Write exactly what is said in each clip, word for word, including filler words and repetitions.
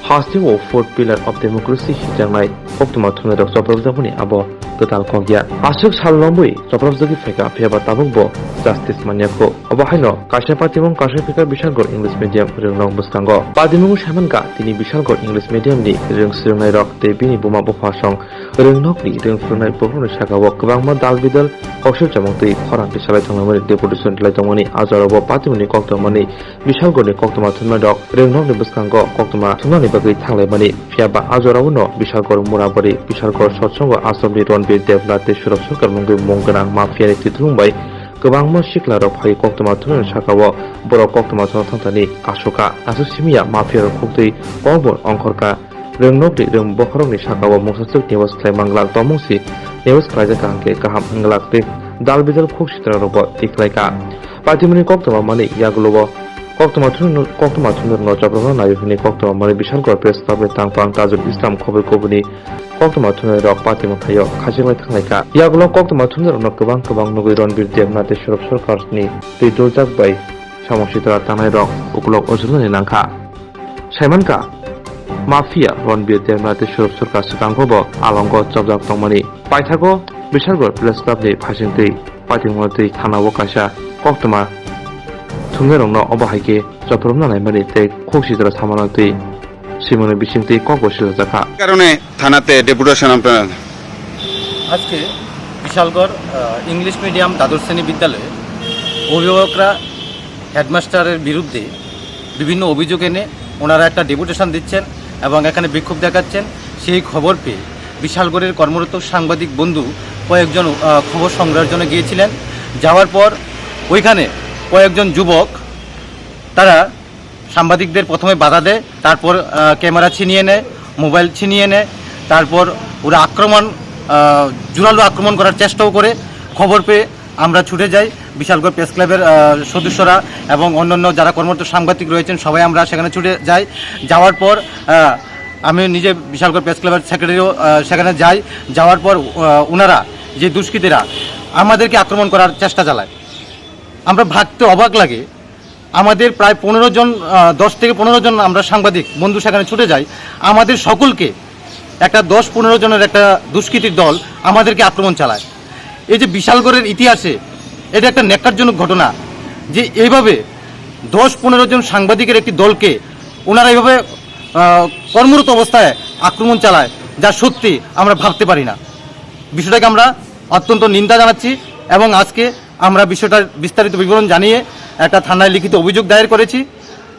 Hasteo fourth pillar of democracy hwnjaknai koktwma thumnairok chopropjakmani abo kwtal kok ya. Aswk sal lomwi chopropjagwi phaikha, phiyaba tabukbo justice manya kho. Obo haino kaisa patimung kasai phikha Bishalgarh English Medium rwngnok bwskango. Patimung saimankha tini Bishalgarh English Medium ni rwng swrwngnairok tei bini buma bupha song rwngnokni rwng phwrwngnai borokni sakao kwbangma dal bidal koksil chamung twi khorang tisalai tongmani, deputation rwlai tongmani, a jorao patimungni koktwmani Bishalgarhni koktwma thumnairok rwngnokni bwskango koktwma thumnani bagwi thanglaimani. Phiyaba a jorao no Bishalgarh Murabari, Bishalgarh Satsongo Ashramni Ranbir Debnath tei Surab Sarkar mungwi mung gwnang mafiani titulung bai kwbangma siklarok phai koktwma thumnani sakao borok koktwma thumna thangthani kasukha. Aswk simiya mafiarok khuktwi kokbon ongkhorkha. Rwngnokni rwng bokhorokni sakao mungsaswk news khlai manglak, tongmung si news khlaijak kaham khe kaham wnglak tei dal bidal khuk sitrarokbo tikhlaikha. Patimungni koktwma manwi yagulo o koktwma thun-, koktwma thumnairokno chopropna naio hwnwi koktwma manwi Bishalgarh Press Club ni tangphang Tajul Islam khobwi kubuni koktwma thumnairok patimung thaio khachirlai thanglaikha. Yagulo koktwma thumnairokno kwbang kwbang nugwi Ranbir Debnath tei Surab Sarkarni twi duljak bai samung sitra tangnairok ukulok ojrwnani nangkha. Saimankha, mafia Ranbir Debnath tei Surab Sarkar swkangkho bo alongo chopjak tongmani. Paithago Bishalgarh Press Club ni phaisingtwi patimungno twi thanao kaisa koktwma thumnairokno obo hai khe chopropna naimani tei khuk sitra samano twi swimungni bisingtwi kokbo silajakha. কারণে থানাতে ডেপুটেশন আপনারা আজকে বিশালগড়, আহ, English medium দ্বাদশ শ্রেণী বিদ্যালয়ে অভিভাবকরা হেডমাস্টারের বিরুদ্ধে বিভিন্ন অভিযোগ এনে ওনারা একটা ডেপুটেশন দিচ্ছেন এবং এখানে বিক্ষোভ দেখাচ্ছেন। সেই খবর পেয়ে বিশালগড়ের কর্মরত সাংবাদিক বন্ধু কয়েকজন, আহ, খবর সংগ্রহের জন্য গিয়েছিলেন। যাওয়ার পর ওইখানে কয়েকজন যুবক তারা সাংবাদিকদের প্রথমে বাধা দেয়, তারপর, আহ, ক্যামেরা ছিনিয়ে নেয়, মোবাইল ছিনিয়ে নেয়, তারপর ওরা আক্রমণ, আহ, জোরালো আক্রমণ করার চেষ্টাও করে। খবর পেয়ে আমরা ছুটে যাই, বিশালগড় প্রেস ক্লাবের, আহ, সদস্যরা এবং অন্যান্য যারা কর্মরত সাংবাদিক রয়েছেন সবাই আমরা সেখানে ছুটে যাই। যাওয়ার পর, আহ, আমি নিজে বিশালগড় প্রেস ক্লাবের সেক্রেটারিও, আহ, সেখানে যাই। যাওয়ার পর, আহ, ওনারা, যে দুষ্কৃতীরা, আমাদেরকে আক্রমণ করার চেষ্টা চালায়। আমরা ভাবতে অবাক লাগে, আমাদের প্রায় পনেরো জন, আহ, দশ থেকে পনেরো জন আমরা সাংবাদিক বন্ধু সেখানে ছুটে যাই। আমাদের সকলকে একটা দশ পনেরো জনের একটা দুষ্কৃতীর দল আমাদেরকে আক্রমণ চালায়। এই যে বিশালগড়ের ইতিহাসে এটা একটা ন্যাক্কারজনক ঘটনা, যে এইভাবে দশ পনেরো জন সাংবাদিকের একটি দলকে ওনারা এইভাবে, আহ, কর্মরত অবস্থায় আক্রমণ চালায়, যা সত্যি আমরা ভাবতে পারি না। বিষয়টাকে আমরা অত্যন্ত নিন্দা জানাচ্ছি এবং আজকে আমরা বিষয়টার বিস্তারিত বিবরণ জানিয়ে একটা থানায় লিখিত অভিযোগ দায়ের করেছি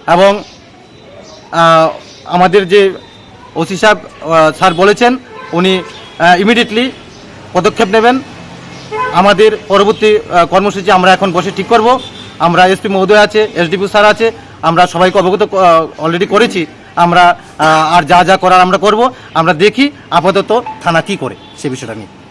এবং, আহ, আমাদের যে ওসি সাহেব, আহ, স্যার বলেছেন, উনি, আহ, ইমিডিয়েটলি পদক্ষেপ নেবেন। আমাদের পরবর্তী, আহ, কর্মসূচি আমরা এখন বসে ঠিক করব। আমরা এসপি মহোদয় আছে, এসডিপিও স্যার আছে, আমরা সবাইকে অবগত ক-, আহ, অলরেডি করেছি। আমরা, আহ, আর যা যা করার আমরা করব। আমরা দেখি আপাতত থানা কি করে সে বিষয়টা নিয়ে।